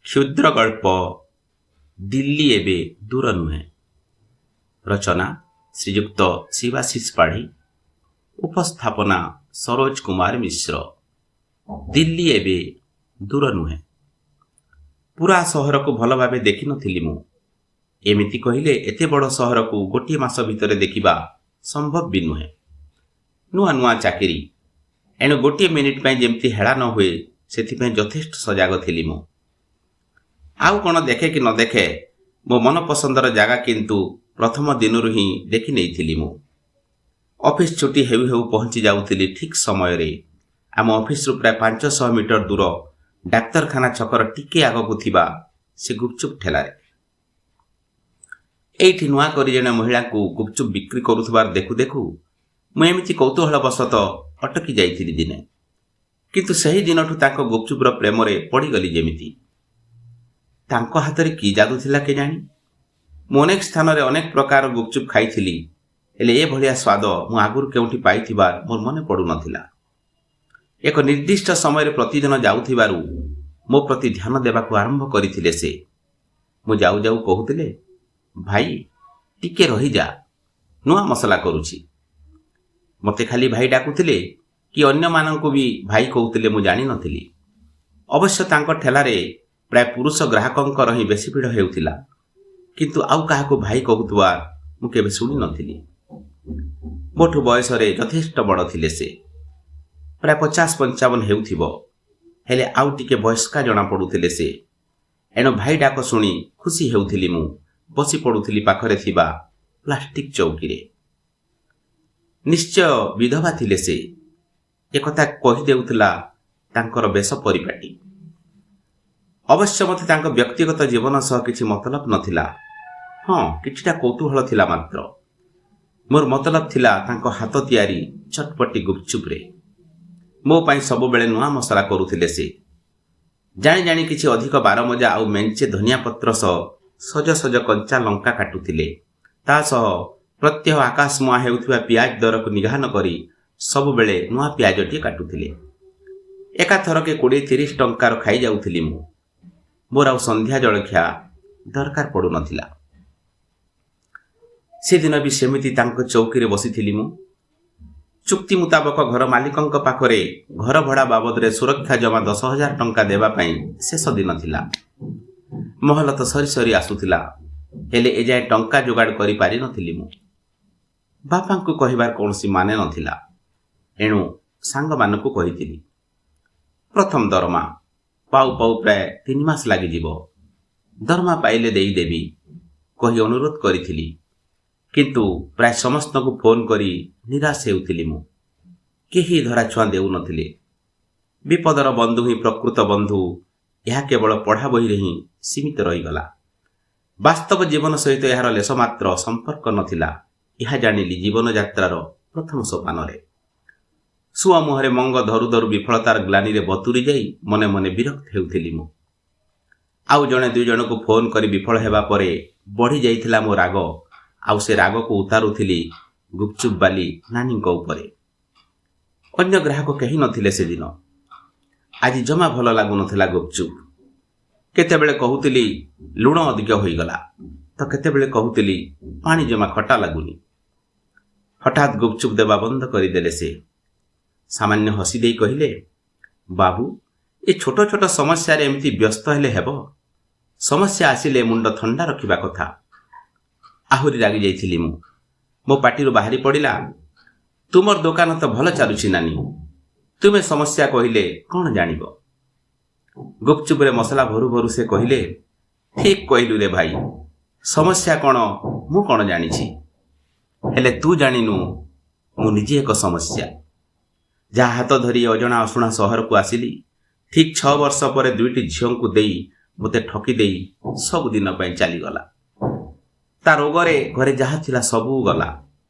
କ୍ଷୁଦ୍ରଗଳ୍ପ ଦିଲ୍ଲୀ ଏବେ ଦୂର ନୁହେଁ। ରଚନା ଶ୍ରୀଯୁକ୍ତ ଶିବାଶିଷ ପାଢ଼ୀ। ଉପସ୍ଥାପନା ସରୋଜ କୁମାର ମିଶ୍ର। ଦିଲ୍ଲୀ ଏବେ ଦୂର ନୁହେଁ। ପୁରା ସହରକୁ ଭଲ ଭାବେ ଦେଖିନଥିଲି ମୁଁ। ଏମିତି କହିଲେ ଏତେ ବଡ଼ ସହରକୁ ଗୋଟିଏ ମାସ ଭିତରେ ଦେଖିବା ସମ୍ଭବ ବି ନୁହେଁ। ନୂଆ ନୂଆ ଚାକିରି, ଏଣୁ ଗୋଟିଏ ମିନିଟ୍ ପାଇଁ ଯେମିତି ହେଳା ନ ହୁଏ, ସେଥିପାଇଁ ଯଥେଷ୍ଟ ସଜାଗ ଥିଲି ମୁଁ। ଆଉ କ'ଣ ଦେଖେ କି ନ ଦେଖେ, ମୋ ମନ ପସନ୍ଦର ଜାଗା କିନ୍ତୁ ପ୍ରଥମ ଦିନରୁ ହିଁ ଦେଖି ନେଇଥିଲି ମୁଁ। ଅଫିସ ଛୁଟି ହେଉ ହେଉ ପହଞ୍ଚି ଯାଉଥିଲି ଠିକ୍ ସମୟରେ ଆମ ଅଫିସରୁ ପ୍ରାୟ 500 ମିଟର ଦୂର ଡାକ୍ତରଖାନା ଛକର ଟିକେ ଆଗକୁ ଥିବା ସେ ଗୁପଚୁପ୍ ଠେଲାରେ। ଏଇଠି ନୂଆ କରି ଜଣେ ମହିଳାଙ୍କୁ ଗୁପଚୁପ୍ ବିକ୍ରି କରୁଥିବାର ଦେଖୁ ଦେଖୁ ମୁଁ ଏମିତି କୌତୂହଳବଶତଃ ଅଟକି ଯାଇଥିଲି ଦିନେ। କିନ୍ତୁ ସେହି ଦିନଠୁ ତାଙ୍କ ଗୁପଚୁପ୍ର ପ୍ରେମରେ ପଡ଼ିଗଲି ଯେମିତି। ତାଙ୍କ ହାତରେ କି ଯାଦୁ ଥିଲା କେଜାଣି, ମୁଁ ଅନେକ ସ୍ଥାନରେ ଅନେକ ପ୍ରକାର ଗୁପଚୁପ୍ ଖାଇଥିଲି, ହେଲେ ଏ ଭଳିଆ ସ୍ୱାଦ ମୁଁ ଆଗରୁ କେଉଁଠି ପାଇଥିବାର ମୋର ମନେ ପଡ଼ୁନଥିଲା। ଏକ ନିର୍ଦ୍ଦିଷ୍ଟ ସମୟରେ ପ୍ରତିଦିନ ଯାଉଥିବାରୁ ମୋ ପ୍ରତି ଧ୍ୟାନ ଦେବାକୁ ଆରମ୍ଭ କରିଥିଲେ ସେ। ମୁଁ ଯାଉ ଯାଉ କହୁଥିଲେ, "ଭାଇ, ଟିକେ ରହିଯା, ନୂଆ ମସଲା କରୁଛି।" ମୋତେ ଖାଲି ଭାଇ ଡାକୁଥିଲେ କି ଅନ୍ୟମାନଙ୍କୁ ବି ଭାଇ କହୁଥିଲେ, ମୁଁ ଜାଣିନଥିଲି। ଅବଶ୍ୟ ତାଙ୍କ ଠେଲାରେ ପ୍ରାୟ ପୁରୁଷ ଗ୍ରାହକଙ୍କର ହିଁ ବେଶୀ ଭିଡ଼ ହେଉଥିଲା, କିନ୍ତୁ ଆଉ କାହାକୁ ଭାଇ କହୁଥିବା ମୁଁ କେବେ ଶୁଣିନଥିଲି। ମୋଠୁ ବୟସରେ ଯଥେଷ୍ଟ ବଡ଼ ଥିଲେ ସେ। ପ୍ରାୟ 50-55 ହେଉଥିବ, ହେଲେ ଆଉ ଟିକେ ବୟସ୍କା ଜଣାପଡ଼ୁଥିଲେ ସେ। ଏଣୁ ଭାଇ ଡାକ ଶୁଣି ଖୁସି ହେଉଥିଲି ମୁଁ। ବସି ପଡ଼ୁଥିଲି ପାଖରେ ଥିବା ପ୍ଲାଷ୍ଟିକ୍ ଚୌକିରେ। ନିଶ୍ଚୟ ବିଧବା ଥିଲେ ସେ, ଏକଥା କହିଦେଉଥିଲା ତାଙ୍କର ବେଶ ପରିପାଟି। ଅବଶ୍ୟ ମୋତେ ତାଙ୍କ ବ୍ୟକ୍ତିଗତ ଜୀବନ ସହ କିଛି ମତଲବ ନଥିଲା। ହଁ, କିଛିଟା କୌତୂହଳ ଥିଲା ମାତ୍ର। ମୋର ମତଲବ ଥିଲା ତାଙ୍କ ହାତ ତିଆରି ଚଟପଟି ଗୁପଚୁପରେ। ମୋ ପାଇଁ ସବୁବେଳେ ନୂଆ ମସଲା କରୁଥିଲେ ସେ। ଜାଣି ଜାଣି କିଛି ଅଧିକ ବାରମଜା ଆଉ ମେଞ୍ଚେ ଧନିଆ ପତ୍ର ସହ ସଜ ସଜ କଞ୍ଚା ଲଙ୍କା କାଟୁଥିଲେ। ତା ସହ ପ୍ରତ୍ୟହ ଆକାଶମୁହାଁ ହେଉଥିବା ପିଆଜ ଦରକୁ ନିଘା ନ କରି ସବୁବେଳେ ନୂଆ ପିଆଜଟିଏ କାଟୁଥିଲେ। ଏକାଥରକେ 20-30 ଟଙ୍କାର ଖାଇଯାଉଥିଲି ମୁଁ। ମୋର ଆଉ ସନ୍ଧ୍ୟା ଜଳଖିଆ ଦରକାର ପଡ଼ୁନଥିଲା। ସେଦିନ ବି ସେମିତି ତାଙ୍କ ଚୌକିରେ ବସିଥିଲି ମୁଁ। ଚୁକ୍ତି ମୁତାବକ ଘର ମାଲିକଙ୍କ ପାଖରେ ଘର ଭଡ଼ା ବାବଦରେ ସୁରକ୍ଷା ଜମା 10,000 ଟଙ୍କା ଦେବା ପାଇଁ ଶେଷ ଦିନ ଥିଲା। ମହଲତ ସରି ସରି ଆସୁଥିଲା, ହେଲେ ଏଯାଏଁ ଟଙ୍କା ଯୋଗାଡ଼ କରିପାରିନଥିଲି ମୁଁ। ବାପାଙ୍କୁ କହିବାର କୌଣସି ମାନେ ନଥିଲା, ଏଣୁ ସାଙ୍ଗମାନଙ୍କୁ କହିଥିଲି। ପ୍ରଥମ ଦରମା ପାଉ ପାଉ ପ୍ରାୟ 3 ମାସ ଲାଗିଯିବ, ଦରମା ପାଇଲେ ଦେଇଦେବି କହି ଅନୁରୋଧ କରିଥିଲି। କିନ୍ତୁ ପ୍ରାୟ ସମସ୍ତଙ୍କୁ ଫୋନ୍ କରି ନିରାଶ ହେଉଥିଲି ମୁଁ। କେହି ଧରାଛୁଆଁ ଦେଉନଥିଲେ। ବିପଦର ବନ୍ଧୁ ହିଁ ପ୍ରକୃତ ବନ୍ଧୁ, ଏହା କେବଳ ପଢ଼ା ବହିରେ ହିଁ ସୀମିତ ରହିଗଲା। ବାସ୍ତବ ଜୀବନ ସହିତ ଏହାର ଲେଶମାତ୍ର ସମ୍ପର୍କ ନଥିଲା, ଏହା ଜାଣିଲି ଜୀବନଯାତ୍ରାର ପ୍ରଥମ ସୋପାନରେ। ସୁଅ ମୁହଁରେ ମଙ୍ଗ ଧରୁ ଧରୁ ବିଫଳତାର ଗ୍ଲାନିରେ ବତୁରି ଯାଇ ମନେ ମନେ ବିରକ୍ତ ହେଉଥିଲି ମୁଁ। ଆଉ ଜଣେ ଦୁଇ ଜଣକୁ ଫୋନ୍ କରି ବିଫଳ ହେବା ପରେ ବଢ଼ି ଯାଇଥିଲା ମୋ ରାଗ, ଆଉ ସେ ରାଗକୁ ଉତାରୁଥିଲି ଗୁପଚୁପ୍ ବାଲି ନାନୀଙ୍କ ଉପରେ। ଅନ୍ୟ ଗ୍ରାହକ କେହି ନଥିଲେ ସେଦିନ। ଆଜି ଜମା ଭଲ ଲାଗୁନଥିଲା ଗୁପଚୁପ୍। କେତେବେଳେ କହୁଥିଲି ଲୁଣ ଅଧିକ ହୋଇଗଲା ତ କେତେବେଳେ କହୁଥିଲି ପାଣି ଜମା ଖଟା ଲାଗୁନି। ହଠାତ୍ ଗୁପଚୁପ୍ ଦେବା ବନ୍ଦ କରିଦେଲେ ସେ। ସାମାନ୍ୟ ହସି ଦେଇ କହିଲେ, "ବାବୁ, ଏ ଛୋଟ ଛୋଟ ସମସ୍ୟାରେ ଏମିତି ବ୍ୟସ୍ତ ହେଲେ ହେବ? ସମସ୍ୟା ଆସିଲେ ମୁଣ୍ଡ ଥଣ୍ଡା ରଖିବା କଥା।" ଆହୁରି ରାଗି ଯାଇଥିଲି ମୁଁ। ମୋ ପାଟିରୁ ବାହାରି ପଡ଼ିଲା, "ତୁମର ଦୋକାନ ତ ଭଲ ଚାଲୁଛି ନାନୀ, ତୁମେ ସମସ୍ୟା କହିଲେ କ'ଣ ଜାଣିବ?" ଗୁପଚୁପରେ ମସଲା ଭରୁ ଭରୁ ସେ କହିଲେ, "ଠିକ୍ କହିଲୁ ରେ ଭାଇ, ସମସ୍ୟା କ'ଣ ମୁଁ କ'ଣ ଜାଣିଛି? ହେଲେ ତୁ ଜାଣିନୁ, ମୁଁ ନିଜେ ଏକ ସମସ୍ୟା। ଯାହା ହାତ ଧରି ଅଜଣା ଅଶୁଣା ସହରକୁ ଆସିଲି, ଠିକ୍ 6 ବର୍ଷ ପରେ ଦୁଇଟି ଝିଅଙ୍କୁ ଦେଇ ମୋତେ ଠକି ଦେଇ ସବୁଦିନ ପାଇଁ ଚାଲିଗଲା। ତା ରୋଗରେ ଘରେ ଯାହା ଥିଲା ସବୁ ଗଲା।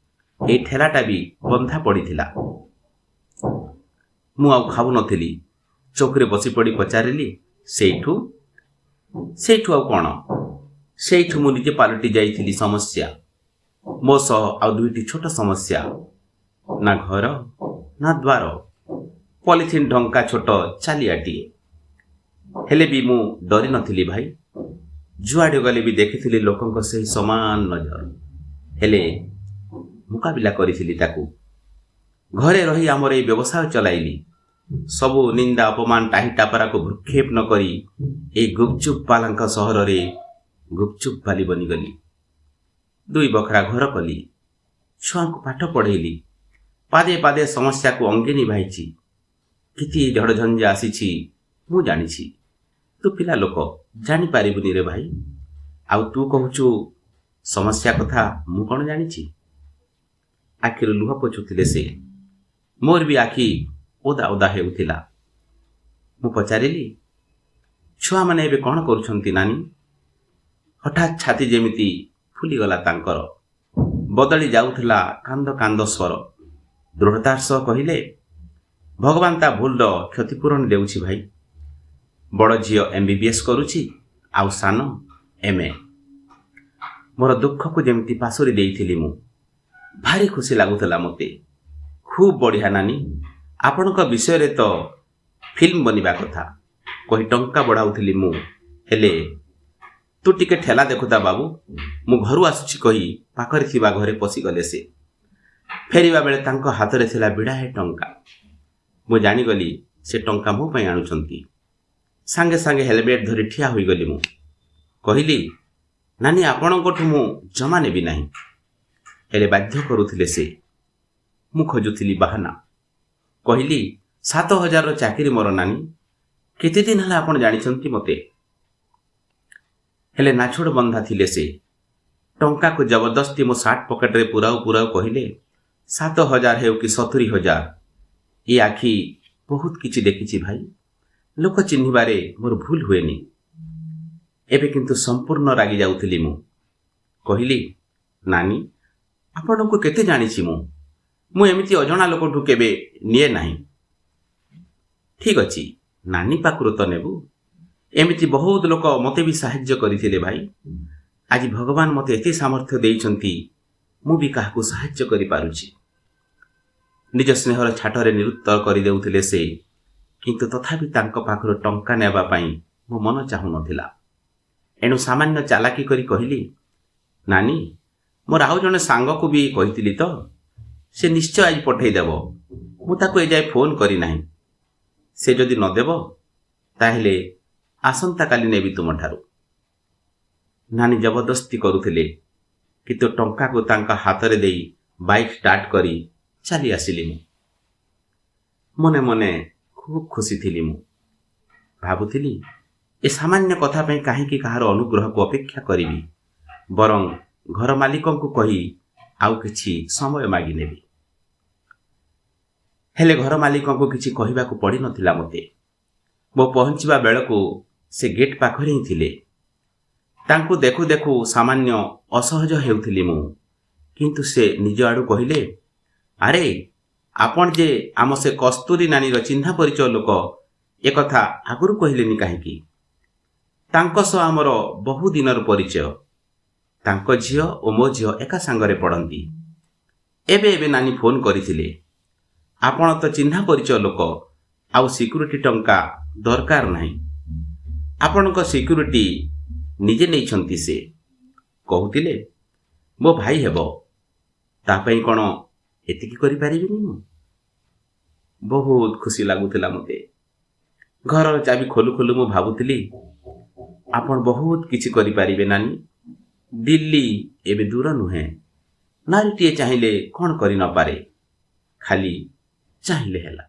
ଏଇ ଠେଲାଟା ବି ବନ୍ଧା ପଡ଼ିଥିଲା।" ମୁଁ ଆଉ ଖାଉନଥିଲି। ଚୌକିରେ ବସି ପଡ଼ି ପଚାରିଲି, "ସେଇଠୁ?" "ସେଇଠୁ ଆଉ କ'ଣ? ସେଇଠୁ ମୁଁ ନିଜେ ପାଲଟି ଯାଇଥିଲି ସମସ୍ୟା। ମୋ ସହ ଆଉ ଦୁଇଟି ଛୋଟ ସମସ୍ୟା। ନା ଘର ନା ଦ୍ୱାର, ପଲିଥିନ୍ ଢଙ୍କା ଛୋଟ ଚାଲିଆଟିଏ। ହେଲେ ବି ମୁଁ ଡରି ନଥିଲି ଭାଇ। ଯୁଆଡ଼େ ଗଲେ ବି ଦେଖିଥିଲି ଲୋକଙ୍କ ସେହି ସମାନ ନଜର। ହେଲେ ମୁକାବିଲା କରିଥିଲି ତାକୁ। ଘରେ ରହି ଆମର ଏଇ ବ୍ୟବସାୟ ଚଲାଇଲି। ସବୁ ନିନ୍ଦା, ଅପମାନ, ଟାହି ଟାପରାକୁ ଭ୍ରୂକ୍ଷେପ ନ କରି ଏଇ ଗୁପଚୁପ ବାଲାଙ୍କ ସହରରେ ଗୁପଚୁପ ବାଲି ବନିଗଲି। ଦୁଇ ବଖରା ଘର କଲି, ଛୁଆଙ୍କୁ ପାଠ ପଢ଼େଇଲି, ପାଦେ ପାଦେ ସମସ୍ୟାକୁ ଅଙ୍ଗେ ନିଭାଇଛି। କେତେ ଝଡ଼ଝଞ୍ଜା ଆସିଛି ମୁଁ ଜାଣିଛି। ତୁ ପିଲା ଲୋକ, ଜାଣିପାରିବୁନି ରେ ଭାଇ। ଆଉ ତୁ କହୁଛୁ ସମସ୍ୟା କଥା, ମୁଁ କ'ଣ ଜାଣିଛି? ଆଖିରୁ ଲୁହ ପୋଛୁଥିଲେ ସେ। ମୋର ବି ଆଖି ଓଦା ଓଦା ହେଉଥିଲା। ମୁଁ ପଚାରିଲି, "ଛୁଆମାନେ ଏବେ କ'ଣ କରୁଛନ୍ତି ନାନୀ?" ହଠାତ୍ ଛାତି ଯେମିତି ଫୁଲିଗଲା ତାଙ୍କର। ବଦଳି ଯାଉଥିଲା କାନ୍ଦ କାନ୍ଦ ସ୍ୱର। ଦୃଢ଼ତାର ସହ କହିଲେ, "ଭଗବାନ ତା ଭୁଲର କ୍ଷତିପୂରଣ ଦେଉଛି ଭାଇ। ବଡ଼ ଝିଅ ଏମବିବିଏସ୍ କରୁଛି ଆଉ ସାନ ଏମ୍ଏ।" ମୋର ଦୁଃଖକୁ ଯେମିତି ପାଶୋରି ଦେଇଥିଲି ମୁଁ। ଭାରି ଖୁସି ଲାଗୁଥିଲା ମୋତେ। "ଖୁବ୍ ବଢ଼ିଆ ନାନୀ, ଆପଣଙ୍କ ବିଷୟରେ ତ ଫିଲ୍ମ ବନିବା କଥା" କହି ଟଙ୍କା ବଢ଼ାଉଥିଲି ମୁଁ। ହେଲେ "ତୁ ଟିକେ ଠେଲା ଦେଖୁଥା ବାବୁ, ମୁଁ ଘରୁ ଆସୁଛି" କହି ପାଖରେ ଥିବା ଘରେ ପଶିଗଲେ ସେ। ଫେରିବା ବେଳେ ତାଙ୍କ ହାତରେ ଥିଲା ବିଡ଼ାଏ ଟଙ୍କା। ମୁଁ ଜାଣିଗଲି ସେ ଟଙ୍କା ମୋ ପାଇଁ ଆଣୁଛନ୍ତି। ସାଙ୍ଗେ ସାଙ୍ଗେ ହେଲମେଟ୍ ଧରି ଠିଆ ହୋଇଗଲି ମୁଁ। କହିଲି, "ନାନୀ, ଆପଣଙ୍କଠୁ ମୁଁ ଜମା ନେବି ନାହିଁ।" ହେଲେ ବାଧ୍ୟ କରୁଥିଲେ ସେ। ମୁଁ ଖୋଜୁଥିଲି ବାହାନା। କହିଲି, "7,000ର ଚାକିରି ମୋର ନାନୀ। କେତେ ଦିନ ହେଲା ଆପଣ ଜାଣିଛନ୍ତି ମୋତେ?" ହେଲେ ନାଛୋଡ଼ ବନ୍ଧା ଥିଲେ ସେ। ଟଙ୍କାକୁ ଜବରଦସ୍ତି ମୋ ସାର୍ଟ ପକେଟରେ ପୁରାଉ ପୁରାଉ କହିଲେ, "7,000 ହେଉ କି 70,000, ଏ ଆଖି ବହୁତ କିଛି ଦେଖିଛି ଭାଇ। ଲୋକ ଚିହ୍ନିବାରେ ମୋର ଭୁଲ ହୁଏନି।" ଏବେ କିନ୍ତୁ ସମ୍ପୂର୍ଣ୍ଣ ରାଗି ଯାଉଥିଲି ମୁଁ। କହିଲି, "ନାନୀ, ଆପଣଙ୍କୁ କେତେ ଜାଣିଛି ମୁଁ। ମୁଁ ଏମିତି ଅଜଣା ଲୋକଠୁ କେବେ ନିଏ ନାହିଁ।" "ଠିକ୍ ଅଛି, ନାନୀ ପାଖରୁ ତ ନେବୁ। ଏମିତି ବହୁତ ଲୋକ ମୋତେ ବି ସାହାଯ୍ୟ କରିଥିଲେ ଭାଇ। ଆଜି ଭଗବାନ ମୋତେ ଏତେ ସାମର୍ଥ୍ୟ ଦେଇଛନ୍ତି, ମୁଁ ବି କାହାକୁ ସାହାଯ୍ୟ କରିପାରୁଛି।" ନିଜ ସ୍ନେହର ଛାଟରେ ନିରୁତ୍ତର କରିଦେଉଥିଲେ ସେ। କିନ୍ତୁ ତଥାପି ତାଙ୍କ ପାଖରୁ ଟଙ୍କା ନେବା ପାଇଁ ମୋ ମନ ଚାହୁଁନଥିଲା। ଏଣୁ ସାମାନ୍ୟ ଚାଲାକି କରି କହିଲି, "ନାନୀ, ମୋର ଆଉ ଜଣେ ସାଙ୍ଗକୁ ବି କହିଥିଲି ତ, ସେ ନିଶ୍ଚୟ ଆଜି ପଠେଇଦେବ। ମୁଁ ତାକୁ ଏଯାଏ ଫୋନ୍ କରିନାହିଁ। ସେ ଯଦି ନଦେବ, ତାହେଲେ ଆସନ୍ତାକାଲି ନେବି ତୁମଠାରୁ।" ନାନୀ ଜବରଦସ୍ତି କରୁଥିଲେ, କିନ୍ତୁ ଟଙ୍କାକୁ ତାଙ୍କ ହାତରେ ଦେଇ ବାଇକ୍ ଷ୍ଟାର୍ଟ କରି ଚାଲି ଆସିଲି ମୁଁ। ମନେ ମନେ ଖୁବ୍ ଖୁସି ଥିଲି ମୁଁ। ଭାବୁଥିଲି, ଏ ସାମାନ୍ୟ କଥା ପାଇଁ କାହିଁକି କାହାର ଅନୁଗ୍ରହକୁ ଅପେକ୍ଷା କରିବି? ବରଂ ଘର ମାଲିକଙ୍କୁ କହି ଆଉ କିଛି ସମୟ ମାଗିନେବି। ହେଲେ ଘର ମାଲିକଙ୍କୁ କିଛି କହିବାକୁ ପଡ଼ିନଥିଲା ମୋତେ। ମୋ ପହଞ୍ଚିବା ବେଳକୁ ସେ ଗେଟ୍ ପାଖରେ ହିଁ ଥିଲେ। ତାଙ୍କୁ ଦେଖୁ ଦେଖୁ ସାମାନ୍ୟ ଅସହଜ ହେଉଥିଲି ମୁଁ। କିନ୍ତୁ ସେ ନିଜ ଆଡ଼ୁ କହିଲେ, "ଆରେ, ଆପଣ ଯେ ଆମ ସେ କସ୍ତୁରୀ ନାନୀର ଚିହ୍ନା ପରିଚୟ ଲୋକ, ଏକଥା ଆଗରୁ କହିଲେନି କାହିଁକି? ତାଙ୍କ ସହ ଆମର ବହୁ ଦିନର ପରିଚୟ। ତାଙ୍କ ଝିଅ ଓ ମୋ ଝିଅ ଏକା ସାଙ୍ଗରେ ପଢ଼ନ୍ତି। ଏବେ ଏବେ ନାନୀ ଫୋନ୍ କରିଥିଲେ। ଆପଣ ତ ଚିହ୍ନା ପରିଚୟ ଲୋକ, ଆଉ ସିକ୍ୟୁରିଟି ଟଙ୍କା ଦରକାର ନାହିଁ। ଆପଣଙ୍କ ସିକ୍ୟୁରିଟି ନିଜେ ନେଇଛନ୍ତି ସେ। କହୁଥିଲେ ମୋ ଭାଇ ହେବ। ତା ପାଇଁ କ'ଣ ଏତିକି କରିପାରିବିନି ମୁଁ?" ବହୁତ ଖୁସି ଲାଗୁଥିଲା ମୋତେ। ଘରର ଚାବି ଖୋଲୁ ଖୋଲୁ ମୁଁ ଭାବୁଥିଲି, ଆପଣ ବହୁତ କିଛି କରିପାରିବେ ନାନୀ। ଦିଲ୍ଲୀ ଏବେ ଦୂର ନୁହେଁ। ନାରୀଟିଏ ଚାହିଁଲେ କ'ଣ କରି ନପାରେ? ଖାଲି ଚାହିଁଲେ ହେଲା।